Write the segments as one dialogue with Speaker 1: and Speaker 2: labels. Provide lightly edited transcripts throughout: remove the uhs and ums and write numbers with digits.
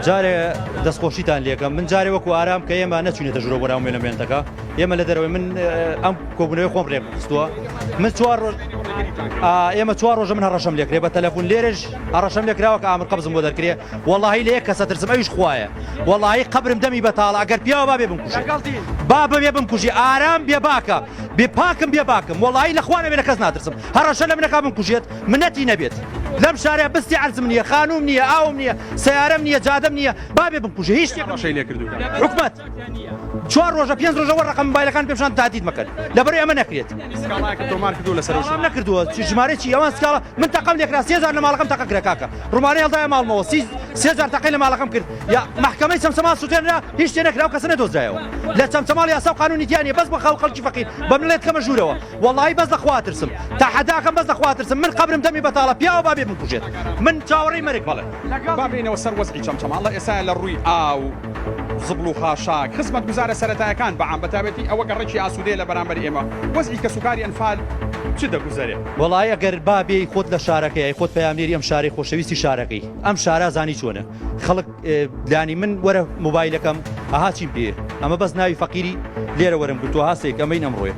Speaker 1: جارێ دەستخۆشیتان لێکەم من جارێ وەکو ئارام کە ئێمە نەچوینەتە ژورە بۆ ناو مێنەمێنتەکە ئێمە لە دەرەوەی من ئەم کۆبوونەوەی خۆم ڕێک خستووە من چوار ڕۆژ ئێمە چوار ڕۆژە من هەڕەشەم لێکرێ بە تەلەفۆن لێرەش هەڕەشەم لێکراوە کە ئامر قەبزم بۆ دەرکرێ وەڵاهی لە یەک کەسە ترسم ئەویش خوایە وەڵاهی قەبرم دەمی بەتاڵە ئەگەر پیاوە با بێ بمکوژێ با ببێ بمکوژی ئارام بێ باکە بێ پاکم بێ باکم وەڵاهی لە خوا نەبێ لە کەس ناترسم هەڕەشە لە منەکا بمکوژێت منەتی نەبێت لەم شارە بستی عەرزم نییە خانوم نییە ئاوم نییە سیارەم نییە جادەم نییە با بێ بمکوژێ هیچ شتێکم
Speaker 2: هەڕەشەی لێکردووە
Speaker 1: حکومەت چوار ڕۆژە پێنج ڕۆژە وە ڕقم مۆبایلەکان پێشان تادید مەکەن لەبەرەی ئەمە نەکرێت
Speaker 2: سکاڵایەکە تۆمار کردووە لەسەر ئەو
Speaker 1: سکاڵام نەکردووە چ ژمارەی چی ئەوان سکاڵا من تەقەم لێکرا سێ جار لە ماڵەکەم تەقە کرا کاکە ڕومانەی هەڵدایە ماڵمەوە سی سێ جار تەقەی لە ماڵەکەم کرد یا مەحکەمەی چەمچەماڵ سوتێنرا هیچ شتێ نەکرا ئەو کەسە نەدۆزرایەوە لە چەمچەماڵ یاسا و قانونی تیا نییە بەس بە خاو خەڵکی فەقیر بە من کەمە ژوورەوە وەڵایی بەس لە خوا ترسم تەحەداکەم بەس لە خوا ترسم من قەبرم دەمی بەتاڵە پیاوە با بێ بمکوژێت من چاوەڕێی مەرگ بەڵێ.
Speaker 2: با بێینەوە سەر وەزعی چەمچەماڵ لە ئێستایا لە ڕووی ئاو، زبڵ و خاشاک، خزمەتگوزارە سەرەتایەکان بە عام بەتایبەتی ئەوە گەڕەکی ئاسوودەیە لە بەرامبەر ئێمە، وەزعی کەسوکاری ئەنفال چ دەگوزەرێ؟
Speaker 1: وەڵایی ئەگەر با بێی خۆت لە شارەکەی خۆت پەیامنێری ئەم شارەی خۆشەویستی شارەکەی ئەم شارە زانی چۆنە خەڵک لانی من وەرە مۆبایلەکەم ئەها چیم پێ ئەمە بەس ناوی فەقیری لێرە وەرم گرتووە ها سێک ئەمەین ئەمڕۆیە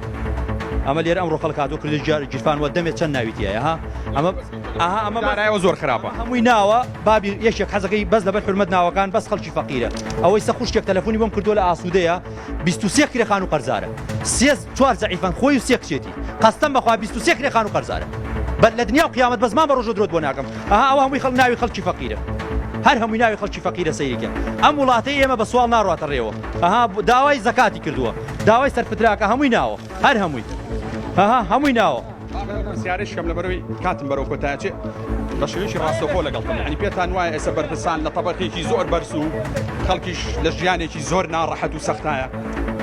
Speaker 1: ئەمە لێرە ئەمڕۆ خەڵک هاتووە کردی گیرفان وە دەمێ چەند ناوی تایە ها ئەمە ئەها ئەمە
Speaker 2: دارایەوە زۆر خراپە
Speaker 1: هەمووی ناوە بابی یەکێک حەزەکەی بەس لەبەر حرمەت ناوەکان بەس خەڵکی فەقیرە ئەوەی سە خوشکێک تەلەفۆنی بۆم کردووە لە ئاسوودەیە 23 کرێ خان و قەرزارە سێ چوار زەعیفەن خۆی و سێ کچێتی قەستەم بەخوا 23 کرێ خان و قەرزارە بەر لە دنیا و قیامەت بەس مان بە ڕۆژە درۆت بۆ ناکەم ئەها ئەوە هەمووی خەڵ ناوی خەڵکی فەقیرە هەر هەمووی ناوی خەڵکی فەقیرە سەیریکە ئەم وڵاتەی ئێمە بە سواڵ ناڕاتە ڕێوە ئەها داوای زەکاتی کردووە داوای سەرفتراکە هەمووی ناوە هەر هەمووی ئەها هەمووی ناوە.
Speaker 2: پرسیارێک کەم لەبەرەوەی کاتم بەرەو کۆتایچێ بە شێوەیەکی ڕاستەوخۆ لەگەڵتم یعنی پێتان وایە ئێستا بەرپرسان لە تەبەقێکی زۆر بەرز و خەڵکیش لە ژیانێکی زۆر ناڕەحەت و سەختایە.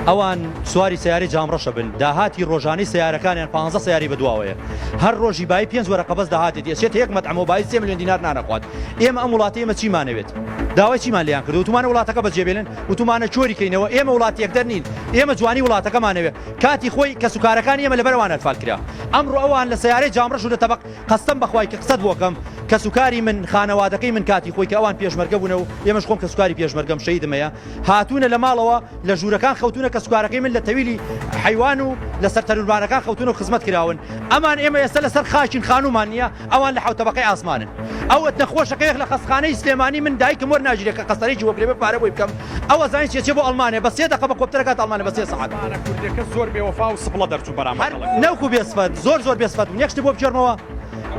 Speaker 1: ئەوان سواری سەیارەی جامڕەشە بن داهاتی ڕۆژانەی سەیارەکانیان پانزە سەیارەی بەدواوەیە هەر ڕۆژی بایی پێنج وەرەقە بەس داهاتێتی ئەچێتە یەک مەتعەمەوە بایی سێ ملیۆن دینار نان ئەخوات ئێمە ئەم وڵاتەی ئێمە چیمانەوێت داوای چیمان لێیان کردوە وتومانە وڵاتەکە بەجێبێلن وتومانە چۆری کەینەوە ئێمە وڵات تێکدەر نین ئێمە جوانی وڵاتەکەمانەوێ کاتی خۆی کەسوکارەکانی ئێمە لەبەر ئەوان ئەنفال کرا ئەمڕۆ ئەوان لە سەیارەی جامڕەش و لە تەبەق قەستەم بەخوای کە قسەت بۆکەم کەسوکاری من خانەوادەکەی من کاتی خۆی کە ئەوان پێشمەرگە بوونە و ئێمەش خۆم کەسوکاری پێشمەرگەم شەهیدم هەیە هاتوونە لە ماڵەوە لە ژوورەکان خەوتوونە کەسوکارەکەی من لە تەویلی حەیوان و لەسەر تەنوربانەکان خەوتوونە و خزمەت کراون ئەمان ئێمە ئێستا لەسەر خاکین خانوومان نییە ئەوان لە حەوت تەبەقەی ئاسمانن ئەو نەخۆشەکە یەک لە خەستخانەی سلێمانی من دایکم وەرناگیرێ کە قەستەرێکی بۆ بکرێ بێ پارە بۆی بکەم ئەوە زانی چیە چێ بۆ ئەڵمانیا بە سێ دەقە بە کۆپتەر ئەگاتە ئەڵمانیا بە سێ سەعات.
Speaker 2: ئەمانە کوردەکە زۆر بێ وەفا و سپڵە دەرچوو بەرامبەر
Speaker 1: هەر نەوکو بێ سفەت زۆر زۆر بێ سفەت بوون یەک شت بۆ بگێڕمەوە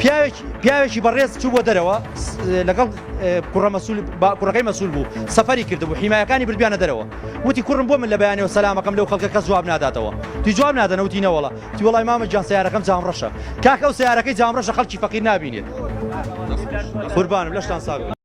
Speaker 1: پیاوێکی پیاوێکی بەڕێز چوو بۆ دەرەوە لەگەڵ کوڕە مەسول کوڕەکەی مەسول بوو سەفەری کردبوو حیمایەکانی بردبیانە دەرەوە وتی کوڕم بۆ من لە بەیانەوە سەلامەکەم لەو خەڵکە کەس جواب ناداتەوە تی جواب نادەنەوە وتی نەوەڵا وتی وەڵای مامە گیان سەیارەکەم جامڕەشە کاکە ئەو سەیارەکەی جامڕەشە خەڵکی فەقیر نابینێت قوربانم لەشتان ساغ بێت.